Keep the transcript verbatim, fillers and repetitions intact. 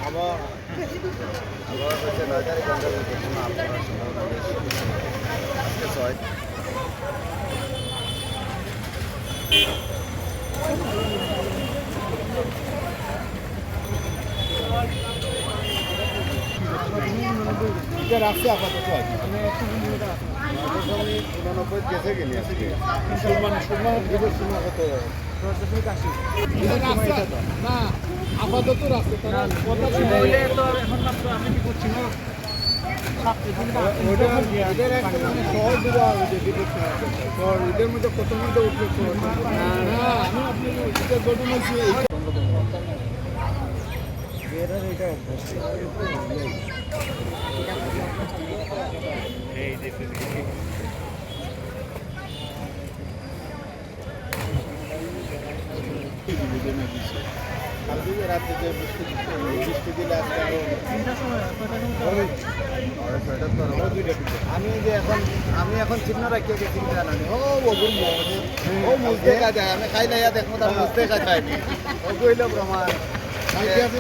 আবার আবার হচ্ছে নয় তারিখ আমরা করছি না, আপনারা সম্ভাবনা বেশি। আজকে ছয়। এটা রাখছে আপাতত আর কি। উননব্বই গেছে কিনা আজকে? সম্মান, সম্মান দিবস সীমা কত? এটা রাখছে, না, আপাতত রাখছে, তারা কথা ছিল। হইলে তো এখন মাত্র আমি কি করছি না? ওটা, এটা রাখতে মানে সহজ দিবা, ওই যে বিদ্যুৎ সীমা। তো এদের মধ্যে কত মধ্যে উঠবে? না, না, আমি আপনাকে ওইটা ঘটনা ছিল, এই বেড়ার এটা অভ্যাস। কালকে যে রাতে যে বৃষ্টি, বৃষ্টি দিলে আজকে আরো তিনটার সময়, কয়টার সময়? আমি যে এখন, আমি এখন চিহ্ন রাখিয়া গেছি কিনা জানি। ও, ওগুর মুখ, ও মুখ দেখা যায়, আমি খাই লাইয়া দেখবো, তার মুখ দেখা যায়নি। ওগু হইল প্রমাণ। কালকে আপনি